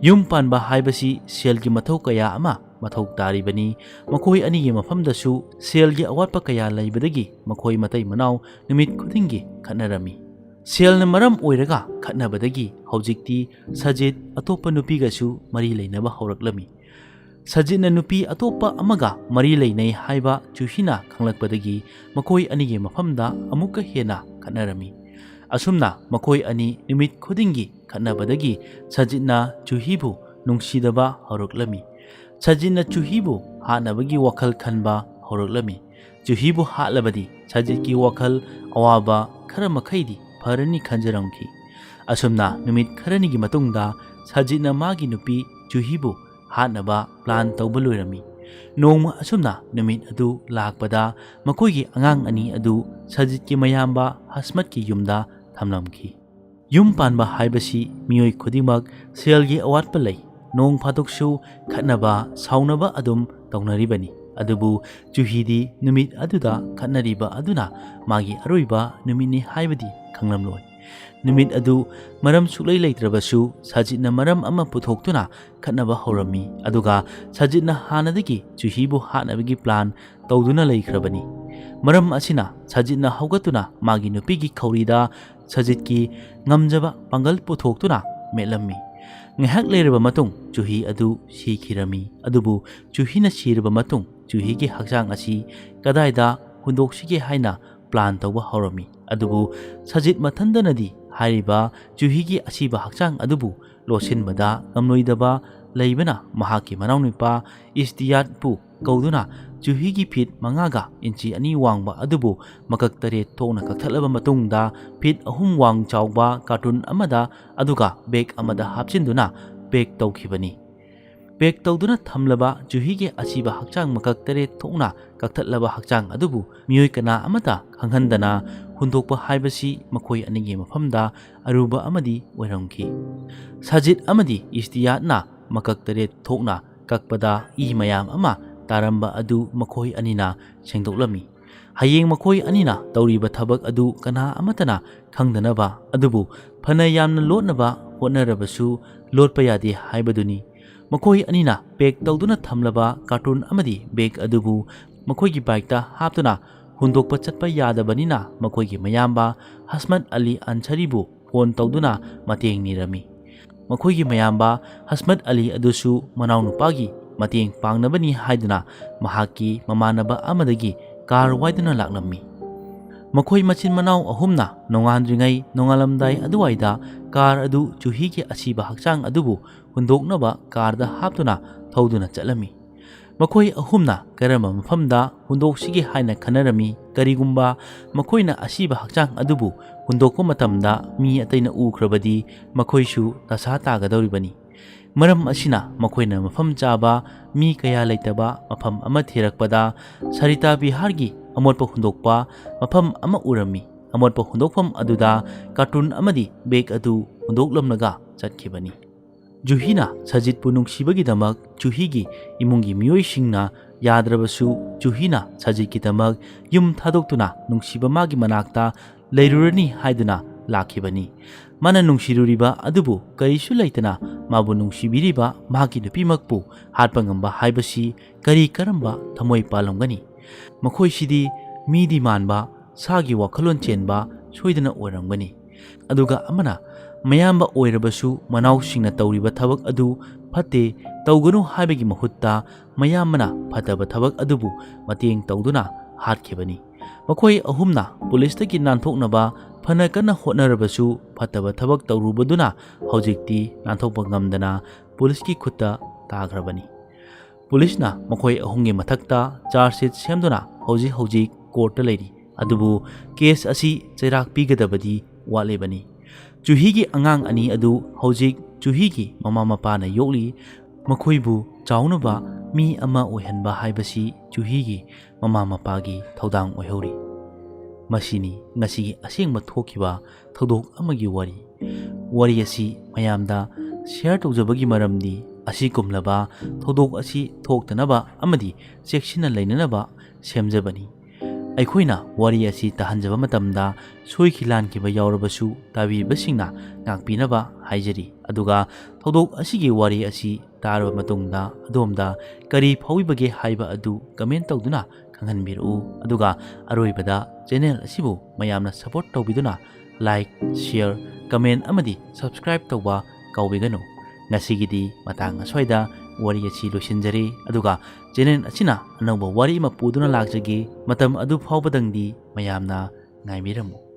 ꯌꯨꯝ ꯄꯥꯟꯕ ꯍꯥꯏꯕꯁꯤ ꯁꯦꯜꯒꯤ ꯃꯊꯧ ꯀꯌꯥ ꯑꯃ ꯃꯊꯧ ꯇꯥꯔꯤꯕꯅꯤ꯫ ꯃꯈꯣꯏ ꯑꯅꯤꯒꯤ ꯃꯐꯝꯗꯁꯨ ꯁꯦꯜꯒꯤ ꯑꯋꯥꯠꯄ ꯀꯌꯥ ꯂꯩꯕꯗꯒꯤ ꯃꯈꯣꯏ ꯃꯇꯩ ꯃꯅꯥꯎ ꯅꯨꯃꯤꯠ ꯈꯨꯗꯤꯡꯒꯤ ꯈꯠꯅꯔꯝꯃꯤ꯫ ꯁꯦꯜꯅ ꯃꯔꯝ ꯑꯣꯏꯔꯒ ꯈꯠꯅꯕꯗꯒꯤ ꯍꯧꯖꯤꯛꯇꯤ ꯁꯖꯤꯠ ꯑꯇꯣꯞꯄ ꯅꯨꯄꯤꯒꯁꯨ ꯃꯔꯤ ꯂꯩꯅꯕ ꯍꯧꯔꯛꯂꯝꯃꯤ꯫ ꯁꯖꯤꯠꯅ ꯅꯨꯄꯤ ꯑꯇꯣꯞꯄ ꯑꯃꯒ ꯃꯔꯤ ꯂꯩꯅꯩ ꯍꯥꯏꯕ ꯖꯨꯍꯤꯅ ꯈꯪꯂꯛꯄꯗꯒꯤ ꯃꯈꯣꯏ ꯑꯅꯤꯒꯤ ꯃꯐꯝꯗ ꯑꯃꯨꯛꯀ ꯍꯦꯟꯅ ꯈꯠꯅꯔꯝꯃꯤ꯫ ꯑꯁꯨꯝꯅ ꯃꯈꯣꯏ ꯑꯅꯤ ꯅꯨꯃꯤꯠ ꯈꯨꯗꯤꯡꯒꯤ ꯈꯠꯅꯕꯗꯒꯤ ꯁꯖꯤꯠꯅ ꯖꯨꯍꯤꯕꯨ ꯅꯨꯡꯁꯤꯗꯕ ꯍꯧꯔꯛꯂꯝꯃꯤ꯫ ꯁꯖꯤꯠꯅ ꯖꯨꯍꯤꯕꯨ ꯍꯥꯠꯅꯕꯒꯤ ꯋꯥꯈꯜ ꯈꯟꯕ ꯍꯧꯔꯛꯂꯝꯃꯤ꯫ ꯖꯨꯍꯤꯕꯨ ꯍꯥꯠꯂꯕꯗꯤ ꯁꯖꯤꯠꯀꯤ ꯋꯥꯈꯜ ꯑꯋꯥꯕ ꯈꯔ ꯃꯈꯩꯗꯤ ꯐꯔꯅꯤ ꯈꯟꯖꯔꯝꯈꯤ꯫ ꯑꯁꯨꯝꯅ ꯅꯨꯃꯤꯠ ꯈꯔꯅꯤꯒꯤ ꯃꯇꯨꯡꯗ ꯁꯖꯤꯠꯅ ꯃꯥꯒꯤ ꯅꯨꯄꯤ ꯖꯨꯍꯤꯕꯨ ꯍꯥꯠꯅꯕ ꯄ꯭ꯂꯥꯟ ꯇꯧꯕ ꯂꯣꯏꯔꯝꯃꯤ꯫ ꯅꯣꯡꯃ ꯑꯁꯨꯝꯅ ꯅꯨꯃꯤꯠ ꯑꯗꯨ ꯂꯥꯛꯄꯗ ꯃꯈꯣꯏꯒꯤ ꯑꯉꯥꯡ ꯑꯅꯤ ꯑꯗꯨ ꯁꯖꯤꯠꯀꯤ ꯃꯌꯥꯝꯕ ꯍꯁꯃꯠꯀꯤ ꯌꯨꯝꯗ ꯊꯝꯂꯝꯈꯤ꯫ ꯌꯨꯝ ꯄꯥꯟꯕ ꯍꯥꯏꯕꯁꯤ ꯃꯤꯑꯣꯏ ꯈꯨꯗꯤꯡꯃꯛ ꯁꯦꯜꯒꯤ ꯑꯋꯥꯠꯄ ꯂꯩ꯫ ꯅꯣꯡ ꯐꯥꯗꯣꯛꯁꯨ ꯈꯠꯅꯕ, ꯁꯥꯎꯅꯕ ꯑꯗꯨꯝ ꯇꯧꯅꯔꯤꯕꯅꯤ꯫ ꯑꯗꯨꯕꯨ ꯖꯨꯍꯤꯗꯤ ꯅꯨꯃꯤꯠ ꯑꯗꯨꯗ ꯈꯠꯅꯔꯤꯕ ꯑꯗꯨꯅ ꯃꯥꯒꯤ ꯑꯔꯣꯏꯕ ꯅꯨꯃꯤꯠꯅꯤ ꯍꯥꯏꯕꯗꯤ ꯈꯪꯂꯝꯂꯣꯏ꯫ ꯅꯨꯃꯤꯠ ꯑꯗꯨ ꯃꯔꯝ ꯁꯨꯛꯂꯩ ꯂꯩꯇ꯭ꯔꯕꯁꯨ ꯁꯖꯤꯠꯅ ꯃꯔꯝ ꯑꯃ ꯄꯨꯊꯣꯛꯇꯨꯅ ꯈꯠꯅꯕ ꯍꯧꯔꯝꯃꯤ꯫ ꯑꯗꯨꯒ ꯁꯖꯤꯠꯅ ꯍꯥꯟꯅꯗꯒꯤ ꯖꯨꯍꯤꯕꯨ ꯍꯥꯠꯅꯕꯒꯤ ꯄ꯭ꯂꯥꯟ ꯇꯧꯗꯨꯅ ꯂꯩꯈ꯭ꯔꯕꯅꯤ꯫ ꯃꯔꯝ ꯑꯁꯤꯅ ꯁꯖꯤꯠꯅ ꯍꯧꯒꯠꯇꯨꯅ ꯃꯥꯒꯤ ꯅꯨꯄꯤꯒꯤ ꯈꯧꯔꯤꯗ ꯁꯖꯤꯠꯀꯤ ꯉꯝꯖꯕ ꯄꯥꯡꯒꯜ ꯄꯨꯊꯣꯛꯇꯨꯅ ꯃꯦꯠꯂꯝꯃꯤ꯫ ꯉꯥꯏꯍꯥꯛ ꯂꯩꯔꯕ ꯃꯇꯨꯡ ꯖꯨꯍꯤ ꯑꯗꯨ ꯁꯤꯈꯤꯔꯝꯃꯤ꯫ ꯑꯗꯨꯕꯨ ꯖꯨꯍꯤꯅ ꯁꯤꯔꯕ ꯃꯇꯨꯡ ꯖꯨꯍꯤꯒꯤ ꯍꯛꯆꯥꯡ ꯑꯁꯤ ꯀꯗꯥꯏꯗ ꯍꯨꯟꯗꯣꯛꯁꯤꯒꯦ ꯍꯥꯏꯅ ꯄ꯭ꯂꯥꯟ ꯇꯧꯕ ꯍꯧꯔꯝꯃꯤ꯫ ꯑꯗꯨꯕꯨ ꯁꯖꯤꯠ ꯃꯊꯟꯗꯅꯗꯤ ꯍꯥꯏꯔꯤꯕ ꯖꯨꯍꯤꯒꯤ ꯑꯁꯤꯕ ꯍꯛꯆꯥꯡ ꯑꯗꯨꯕꯨ ꯂꯣꯠꯁꯤꯟꯕꯗ ꯉꯝꯂꯣꯏꯗꯕ ꯂꯩꯕꯅ ꯃꯍꯥꯛꯀꯤ ꯃꯅꯥꯎꯅꯨꯄꯥ ꯏꯁꯇꯤꯌꯥꯠꯄꯨ ꯀꯧꯗꯨꯅ ꯖꯨꯍꯤꯒꯤ ꯐꯤꯠ ꯃꯉꯥꯒ ꯏꯟꯆꯤ ꯑꯅꯤ ꯋꯥꯡꯕ ꯑꯗꯨꯕꯨ ꯃꯀꯛ ꯇꯔꯦꯠ ꯊꯣꯛꯅ ꯀꯛꯊꯠꯂꯕ ꯃꯇꯨꯡꯗ ꯐꯤꯠ ꯑꯍꯨꯝ ꯋꯥꯡ ꯆꯥꯎꯕ ꯀꯥꯔꯇꯨꯟ ꯑꯃꯗ ꯑꯗꯨꯒ ꯕꯦꯒ ꯑꯃꯗ ꯍꯥꯞꯆꯤꯟꯗꯨꯅ ꯄꯦꯛ ꯇꯧꯈꯤꯕꯅꯤ꯫ ꯄꯦꯛ ꯇꯧꯗꯨꯅ ꯊꯝꯂꯕ ꯖꯨꯍꯤꯒꯤ ꯑꯁꯤꯕ ꯍꯛꯆꯥꯡ ꯃꯀꯛ ꯇꯔꯦꯠ ꯊꯣꯛꯅ ꯀꯛꯊꯠꯂꯕ ꯍꯛꯆꯥꯡ ꯑꯗꯨꯕꯨ ꯃꯤꯑꯣꯏ ꯀꯅꯥ ꯑꯃꯠꯇ ꯈꯪꯍꯟꯗꯅ ꯍꯨꯟꯗꯣꯛꯄ ꯍꯥꯏꯕꯁꯤ ꯃꯈꯣꯏ ꯑꯅꯤꯒꯤ ꯃꯐꯝꯗ ꯑꯔꯨꯕ ꯑꯃꯗꯤ ꯑꯣꯏꯔꯝꯈꯤ꯫ ꯁꯖꯤꯠ ꯑꯃꯗꯤ ꯏꯁꯇꯤꯌꯥꯠꯅ ꯃꯀꯛ ꯇꯔꯦꯠ ꯊꯣꯛꯅ ꯀꯛꯄꯗ ꯏ ꯃꯌꯥꯝ ꯑꯃ ꯇꯥꯔꯝꯕ ꯑꯗꯨ ꯃꯈꯣꯏ ꯑꯅꯤꯅ ꯁꯦꯡꯗꯣꯛꯂꯝꯃꯤ꯫ ꯍꯌꯦꯡ ꯃꯈꯣꯏ ꯑꯅꯤꯅ ꯇꯧꯔꯤꯕ ꯊꯕꯛ ꯑꯗꯨ ꯀꯅꯥ ꯑꯃꯠꯇꯅ ꯈꯪꯗꯅꯕ, ꯑꯗꯨꯕꯨ ꯐꯅ ꯌꯥꯝꯅ ꯂꯣꯠꯅꯕ ꯍꯣꯠꯅꯔꯕꯁꯨ ꯂꯣꯠꯄ ꯌꯥꯗꯦ ꯍꯥꯏꯕꯗꯨꯅꯤ꯫ ꯃꯈꯣꯏ ꯑꯅꯤꯅ ꯄꯦꯛ ꯇꯧꯗꯨꯅ ꯊꯝꯂꯕ ꯀꯥꯔꯇꯨꯟ ꯑꯃꯗꯤ ꯕꯦꯒ ꯑꯗꯨꯕꯨ ꯃꯈꯣꯏꯒꯤ ꯕꯥꯏꯛꯇ ꯍꯥꯞꯇꯨꯅ ꯍꯨꯟꯗꯣꯛꯄ ꯆꯠꯄ ꯌꯥꯗꯕꯅꯤꯅ ꯃꯈꯣꯏꯒꯤ ꯃꯌꯥꯝꯕ ꯍꯁꯃꯠ ꯑꯂꯤ ꯑꯟꯁꯥꯔꯤꯕꯨ ꯐꯣꯟ ꯇꯧꯗꯨꯅ ꯃꯇꯦꯡ ꯅꯤꯔꯝꯃꯤ꯫ ꯃꯈꯣꯏꯒꯤ ꯃꯌꯥꯝꯕ ꯍꯁꯃꯠ ꯑꯂꯤ ꯑꯗꯨꯁꯨ ꯃꯅꯥꯎꯅꯨꯄꯥꯒꯤ ꯃꯇꯦꯡ ꯄꯥꯡꯅꯕꯅꯤ ꯍꯥꯏꯗꯨꯅ ꯃꯍꯥꯛꯀꯤ ꯃꯃꯥꯟꯅꯕ ꯑꯃꯗꯒꯤ ꯀꯥꯔ ꯋꯥꯏꯗꯨꯅ ꯂꯥꯛꯂꯝꯃꯤ꯫ ꯃꯈꯣꯏ ꯃꯆꯤꯟ ꯃꯅꯥꯎ ꯑꯍꯨꯝꯅ ꯅꯣꯡꯉꯥꯟꯗ꯭ꯔꯤꯉꯩ ꯅꯣꯡꯉꯥꯜꯂꯝꯗꯥꯏ ꯑꯗꯨꯋꯥꯏꯗ ꯀꯥꯔ ꯑꯗꯨ ꯖꯨꯍꯤꯒꯤ ꯑꯁꯤꯕ ꯍꯛꯆꯥꯡ ꯑꯗꯨꯕꯨ ꯍꯨꯟꯗꯣꯛꯅꯕ ꯀꯥꯔꯗ ꯍꯥꯞꯇꯨꯅ ꯊꯧꯗꯨꯅ ꯆꯠꯂꯝꯃꯤ꯫ ꯃꯈꯣꯏ ꯑꯍꯨꯝꯅ ꯀꯔꯝꯕ ꯃꯐꯝꯗ ꯍꯨꯟꯗꯣꯛꯁꯤꯒꯦ ꯍꯥꯏꯅ ꯈꯟꯅꯔꯝꯃꯤ꯫ ꯀꯔꯤꯒꯨꯝꯕ ꯃꯈꯣꯏꯅ ꯑꯁꯤꯕ ꯍꯛꯆꯥꯡ ꯑꯗꯨꯕꯨ ꯍꯨꯟꯗꯣꯛꯄ ꯃꯇꯝꯗ ꯃꯤ ꯑꯇꯩꯅ ꯎꯈ꯭ꯔꯕꯗꯤ ꯃꯈꯣꯏꯁꯨ ꯗꯁꯥ ꯇꯥꯒꯗꯧꯔꯤꯕꯅꯤ꯫ ꯃꯔꯝ ꯑꯁꯤꯅ ꯃꯈꯣꯏꯅ ꯃꯐꯝ ꯆꯥꯕ ꯃꯤ ꯀꯌꯥ ꯂꯩꯇꯕ ꯃꯐꯝ ꯑꯃ ꯊꯤꯔꯛꯄꯗ ꯁꯔꯤꯇꯥ ꯕꯤꯍꯥꯔꯒꯤ ꯑꯃꯣꯠꯄ ꯍꯨꯟꯗꯣꯛꯄ ꯃꯐꯝ ꯑꯃ ꯎꯔꯝꯃꯤ꯫ ꯑꯃꯣꯠꯄ ꯍꯨꯟꯗꯣꯛꯐꯝ ꯑꯗꯨꯗ ꯀꯥꯔꯇꯨꯟ ꯑꯃꯗꯤ ꯕꯦꯒ ꯑꯗꯨ ꯍꯨꯟꯗꯣꯛꯂꯝꯂꯒ ꯆꯠꯈꯤꯕꯅꯤ꯫ ꯖꯨꯍꯤꯅ ꯁꯖꯤꯠꯄꯨ ꯅꯨꯡꯁꯤꯕꯒꯤꯗꯃꯛ ꯖꯨꯍꯤꯒꯤ ꯏꯃꯨꯡꯒꯤ ꯃꯤꯑꯣꯏꯁꯤꯡꯅ ꯌꯥꯗ꯭ꯔꯕꯁꯨ ꯖꯨꯍꯤꯅ ꯁꯖꯤꯠꯀꯤꯗꯃꯛ ꯌꯨꯝ ꯊꯥꯗꯣꯛꯇꯨꯅ ꯅꯨꯡꯁꯤꯕ ꯃꯥꯒꯤ ꯃꯅꯥꯛꯇ ꯂꯩꯔꯨꯔꯅꯤ ꯍꯥꯏꯗꯨꯅ ꯂꯥꯛꯈꯤꯕꯅꯤ꯫ ꯃꯥꯅ ꯅꯨꯡꯁꯤꯔꯨꯔꯤꯕ ꯑꯗꯨꯕꯨ ꯀꯔꯤꯁꯨ ꯂꯩꯇꯅ ꯃꯥꯕꯨ ꯅꯨꯡꯁꯤꯕꯤꯔꯤꯕ ꯃꯍꯥꯛꯀꯤ ꯅꯨꯄꯤꯃꯛꯄꯨ ꯍꯥꯠꯄ ꯉꯝꯕ ꯍꯥꯏꯕꯁꯤ ꯀꯔꯤ ꯀꯔꯝꯕ ꯊꯃꯣꯏ ꯄꯥꯜꯂꯝꯒꯅꯤ? ꯃꯈꯣꯏꯁꯤꯗꯤ ꯃꯤꯗꯤ ꯃꯥꯟꯕ, ꯁꯥꯒꯤ ꯋꯥꯈꯜꯂꯣꯟ ꯆꯦꯟꯕ ꯁꯣꯏꯗꯅ ꯑꯣꯏꯔꯝꯒꯅꯤ꯫ ꯑꯗꯨꯒ ꯑꯃꯅ ꯃꯌꯥꯝꯕ ꯑꯣꯏꯔꯕꯁꯨ ꯃꯅꯥꯎꯁꯤꯡꯅ ꯇꯧꯔꯤꯕ ꯊꯕꯛ ꯑꯗꯨ ꯐꯠꯇꯦ, ꯇꯧꯒꯅꯨ ꯍꯥꯏꯕꯒꯤ ꯃꯍꯨꯠꯇ ꯃꯌꯥꯝꯕꯅ ꯐꯠꯇꯕ ꯊꯕꯛ ꯑꯗꯨꯕꯨ ꯃꯇꯦꯡ ꯇꯧꯗꯨꯅ ꯍꯥꯠꯈꯤꯕꯅꯤ꯫ ꯃꯈꯣꯏ ꯑꯍꯨꯝꯅ ꯄꯨꯂꯤꯁꯇꯒꯤ ꯅꯥꯟꯊꯣꯛꯅꯕ ꯐꯅ ꯀꯟꯅ ꯍꯣꯠꯅꯔꯕꯁꯨ ꯐꯠꯇꯕ ꯊꯕꯛ ꯇꯧꯔꯨꯕꯗꯨꯅ ꯍꯧꯖꯤꯛꯇꯤ ꯅꯥꯟꯊꯣꯛꯄ ꯉꯝꯗꯅ ꯄꯨꯂꯤꯁꯀꯤ ꯈꯨꯠꯇ ꯇꯥꯈ꯭ꯔꯕꯅꯤ꯫ ꯄꯨꯂꯤꯁꯅ ꯃꯈꯣꯏ ꯑꯍꯨꯝꯒꯤ ꯃꯊꯛꯇ ꯆꯥꯔꯖ ꯁꯤꯠ ꯁꯦꯝꯗꯨꯅ ꯍꯧꯖꯤꯛ ꯍꯧꯖꯤꯛ ꯀꯣꯔꯠꯇ ꯂꯩꯔꯤ꯫ ꯑꯗꯨꯕꯨ ꯀꯦꯁ ꯑꯁꯤ ꯆꯩꯔꯥꯛ ꯄꯤꯒꯗꯕꯗꯤ ꯋꯥꯠꯂꯤꯕꯅꯤ꯫ ꯖꯨꯍꯤꯒꯤ ꯑꯉꯥꯡ ꯑꯅꯤ ꯑꯗꯨ ꯍꯧꯖꯤꯛ ꯖꯨꯍꯤꯒꯤ ꯃꯃꯥ ꯃꯄꯥꯅ ꯌꯣꯛꯂꯤ꯫ ꯃꯈꯣꯏꯕꯨ ꯆꯥꯎꯅꯕ ꯃꯤ ꯑꯃ ꯑꯣꯏꯍꯟꯕ ꯍꯥꯏꯕꯁꯤ ꯖꯨꯍꯤꯒꯤ ꯃꯃꯥ ꯃꯄꯥꯒꯤ ꯊꯧꯗꯥꯡ ꯑꯣꯏꯍꯧꯔꯤ꯫ ꯃꯁꯤꯅꯤ ꯉꯁꯤꯒꯤ ꯑꯁꯦꯡꯕ ꯊꯣꯛꯈꯤꯕ ꯊꯧꯗꯣꯛ ꯑꯃꯒꯤ ꯋꯥꯔꯤ꯫ ꯋꯥꯔꯤ ꯑꯁꯤ ꯃꯌꯥꯝꯗ ꯁꯤꯌꯔ ꯇꯧꯖꯕꯒꯤ ꯃꯔꯝꯗꯤ ꯑꯁꯤꯒꯨꯝꯂꯕ ꯊꯧꯗꯣꯛ ꯑꯁꯤ ꯊꯣꯛꯇꯅꯕ ꯑꯃꯗꯤ ꯆꯦꯛꯁꯤꯟꯅ ꯂꯩꯅꯅꯕ ꯁꯦꯝꯖꯕꯅꯤ꯫ ꯑꯩꯈꯣꯏꯅ ꯋꯥꯔꯤ ꯑꯁꯤ ꯇꯥꯍꯟꯖꯕ ꯃꯇꯝꯗ ꯁꯣꯏꯈꯤ ꯂꯥꯟꯈꯤꯕ ꯌꯥꯎꯔꯕꯁꯨ ꯇꯥꯕꯤꯔꯤꯕꯁꯤꯡꯅ ꯉꯥꯛꯄꯤꯅꯕ ꯍꯥꯏꯖꯔꯤ꯫ ꯑꯗꯨꯒ ꯊꯧꯗꯣꯛ ꯑꯁꯤꯒꯤ ꯋꯥꯔꯤ ꯑꯁꯤ ꯇꯥꯔꯕ ꯃꯇꯨꯡꯗ ꯑꯗꯣꯝꯗ ꯀꯔꯤ ꯐꯥꯎꯕꯤꯕꯒꯦ ꯍꯥꯏꯕ ꯑꯗꯨ ꯀꯃꯦꯟ ꯇꯧꯗꯨꯅ ꯈꯪꯍꯟꯕꯤꯔꯛꯎ꯫ ꯑꯗꯨꯒ ꯑꯔꯣꯏꯕꯗ channel ꯑꯁꯤꯕꯨ ꯃꯌꯥꯝꯅ support ꯇꯧꯕꯤꯗꯨꯅ like, share, comment ꯑꯃꯗꯤ subscribe ꯇꯧꯕ ꯀꯥꯎꯕꯤꯒꯅꯨ꯫ ꯉꯁꯤꯒꯤꯗꯤ ꯃꯇꯥꯡ ꯑꯁ꯭ꯋꯥꯏꯗ ꯋꯥꯔꯤ ꯑꯁꯤ ꯂꯣꯏꯁꯤꯟꯖꯔꯦ꯫ ꯑꯗꯨꯒ channel ꯑꯁꯤꯅ ꯑꯅꯧꯕ ꯋꯥꯔꯤ ꯑꯃ ꯄꯨꯗꯨꯅ ꯂꯥꯛꯆꯒꯦ꯫ ꯃꯇꯝ ꯑꯗꯨ ꯐꯥꯎꯕꯗꯪꯗꯤ ꯃꯌꯥꯝꯅ ꯉꯥꯏꯕꯤꯔꯝꯃꯨ꯫